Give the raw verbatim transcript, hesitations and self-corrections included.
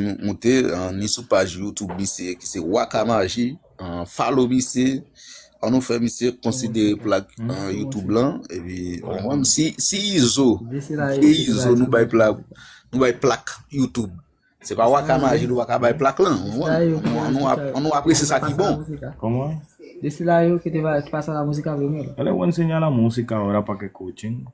moute, an, ni sou paj YouTube misye ki se Waka Maji, an, follow misye, an nou fè misye konsidere plak, an, YouTube lan, epi, an, si, si Izo, si Izo nou bay plak, nou bay plak YouTube. Se pa Waka Maji nou pa ka bay plak lan, ou konprann? An nou, an nou, an nou apresye sa ki bon. Kòman? De sila yo ki te pase la muzika primero. Ele buen enseñar la música ahora para que escuchen.